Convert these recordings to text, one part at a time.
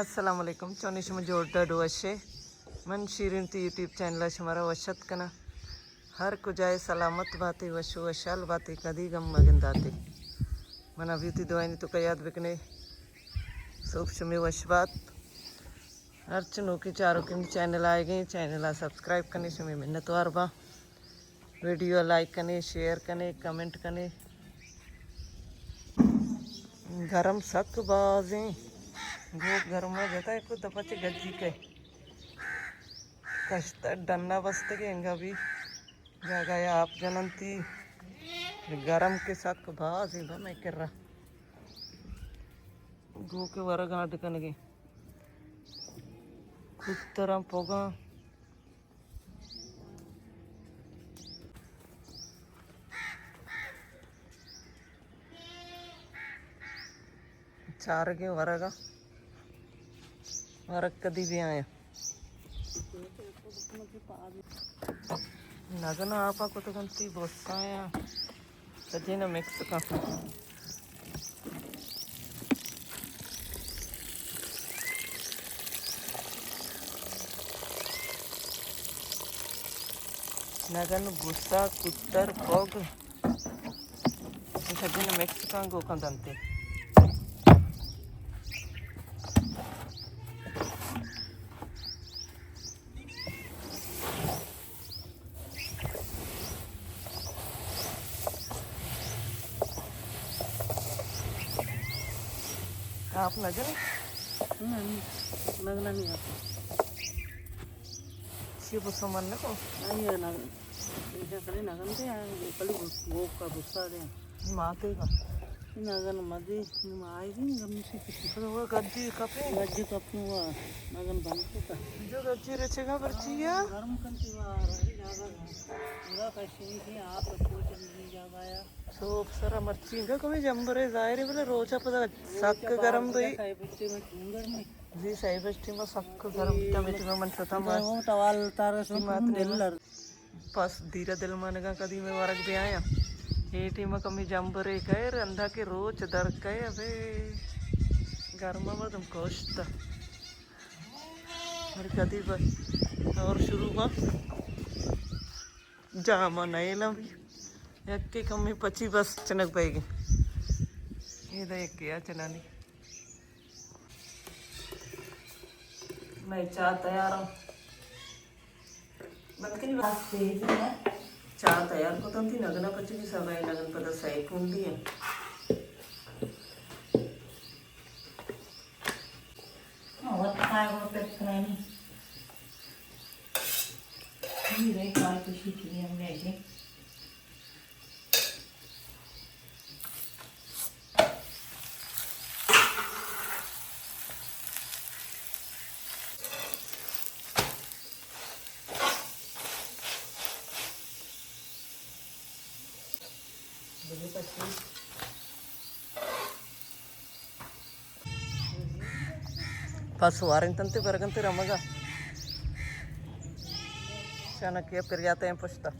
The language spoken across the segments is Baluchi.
السلام علیکم، چونی شما جوڑ ڈاڈ وشے؟ من شیرین تی یوٹیوب چینل ءَ شمارا وش اتک کناں۔ ہر کجائے سلامت باتے، وش و وشحال باتے، کدی غم مگنداتے۔ من ابھی تی دعائیں تو کا یاد بکنے۔ سوب شمے وش بات۔ ہرچ نوکیں چاروکیں چینل آئیگیں، چینل ءَ سبسکرائب کنے، شمے منتوار باں۔ ویڈیو لائک کنے، شیئر کنے، کمنٹ کنے۔ گرم سک بازیں۔ گوک گرم ءَ جتا، ایک دفعہ چہ گجی کئے۔ کشت ڈنا بستگیں، انگا بھی جاگہ ءَ آپ جننتی۔ گرم کہ سک بازیں بہ مئے کرا۔ گوک ورگ آڈ کنگیں۔ کتراں پوگاں۔ چارگیں ورگاں۔ ورگ کدی بیایا۔ نگن آپا کتگنتی بوسایا۔ سجین مکس کن۔ نگن بوسا کتر پوگ۔ سجین مکس کن گوکاں دنتے۔ آپ نہ جنے؟ نہ، نہ، نہ، نہ، نہ۔ چی بسو من نہ کو؟ نہ، نہ، نہ۔ ایشاں کلے نہ گندے، آ، کلے گوک کا غصہ دے۔ ماتے کا۔ نہ گن مدی، نہ آئی دی، گم سی کسی۔ تو وہ گدی کپے۔ گدی کپے ہوا، نہ گن بند کو کا۔ جو گدی رچے گا برچی یا؟ گرم کنتی ہوا، رہی جاگا گا۔ گا کشی کی آپ رکھو چلی جاگا یا۔ سوب سرا مرچی انگا کمے جمبرے ظاہر ہے، بلے روچا پدا سک گرم بئی۔ سائی بستی میں چون گرمی۔ جی، سائی بستی میں سک گرم بیتا، میٹی میں من شتا مار۔ وہ ٹوال تارا سن دل لر۔ پس دیرا دل مانگا کدی میں ورگ بیایا۔ اے ٹیم کمی جمبرے کئے، رندا کے روچ در کئے، ابے گرما مردم کشتا۔ ہر کدی بس اور شروع با۔ جاما نئیلاں بھی۔ یکے کمے پچی بس چنک بیگی۔ اے دا یکے آ چنانی۔ میں چاہ تیار ہوں۔ بند کنی بات تیز ہے۔ چاہ تیار کو تنتی نگنا پچی بھی سبائی نگن پدا سائی کن دی ہے۔ وقت آئے گا پک کرانی۔ یہ رہی کار کشی کی ہم لے کے۔ پس وارن تنتے برگن تے رمگا۔ چنکیا پر جاتے ہیں پشتا۔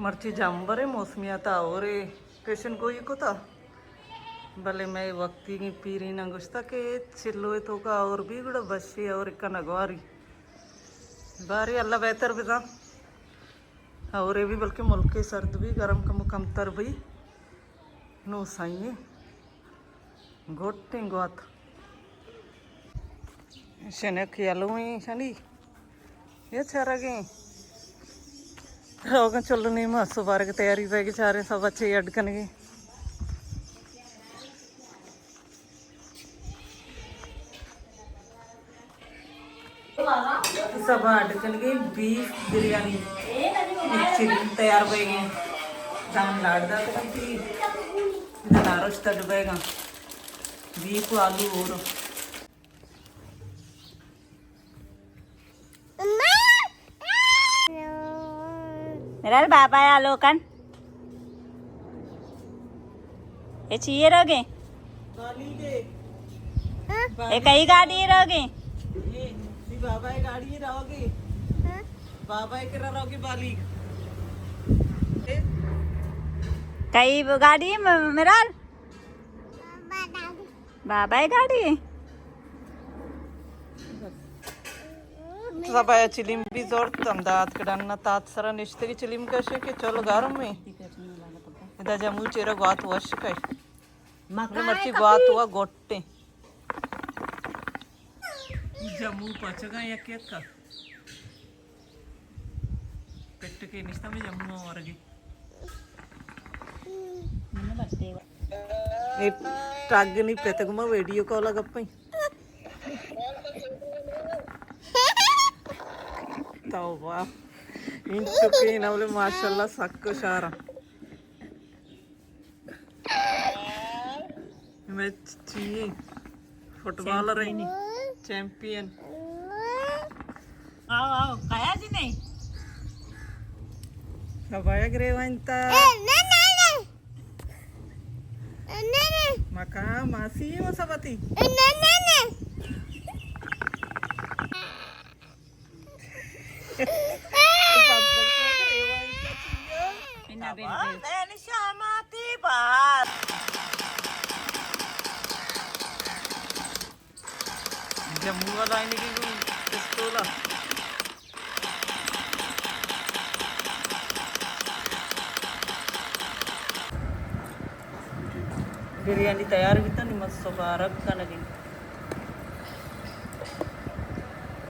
مرچی جمبرے موسمیات ءَ ہورے پیشن گوئی کتا، بلے مئے وقتیگیں پیریناں گوشتا کہ چلو ءِ توکا ہور بی گڑا بشی ہور اکا نگواری۔ بارے اللہ بہتر بزاں۔ ہورے بی بلکہ ملکے سرد بی، گرم کمو کمتر بی۔ نو سائیں گوٹیں گوات۔ شنک یلویں شنی۔ یہ چرگیں۔ روگن چلو نیما سبارگ تیاری بیگی چاریں سب بچے اڈ کنگی۔ سبا اڈ کنگی بیف بریانی۔ ایک چیز تیار بیگی۔ دان لاڈ دا تو کنتی۔ ادا ناروش تڈ بیگا۔ بیف و آلو اور۔ میرا بابا یا لوکن۔ اے چیئے روگے؟ بالیگ ءَ۔ اے کئی گاڑی ءَ روگے؟ اے، اے بابا ءِ گاڑی ءَ روگے۔ ہاں۔ بابا ءِ کرا روگے بالیگ۔ کئی گاڑی م-، مرال؟ بابا ءِ گاڑی؟ زبایا چلیم بھی زورت، ہمدا اتک ڈن ءَ تات سرا نشتگی چلیم کشے کہ چل گرم ایں۔ ادا جمو چیرا گوات وش کئی۔ مرچی گوات وا گوٹیں۔ جمو پچگا یک یک کا۔ پٹ کے نشتا میں جمو ورگی۔ اے ٹاگنی پتگ ما ویڈیو کال ءَ گپیں۔ توبہ۔ انچو کہ نہ بلے ماشاءاللہ سک شارا۔ میچ چی؟ فٹبالر ایں۔ چیمپئن۔ آؤ، آؤ، کایا جی نہیں؟ کبایا گریوان تا۔ اے، نہ، نہ، نہ۔ اے، نہ، نہ۔ مکان ماسی و سبتی۔ اے، نہ، نہ، نہ۔ بابا، میں نشاماتی بار۔ جموں والا آئینے کی کوئی پستولا۔ بریانی تیار بیتا، نی مس سپارگ کنگی۔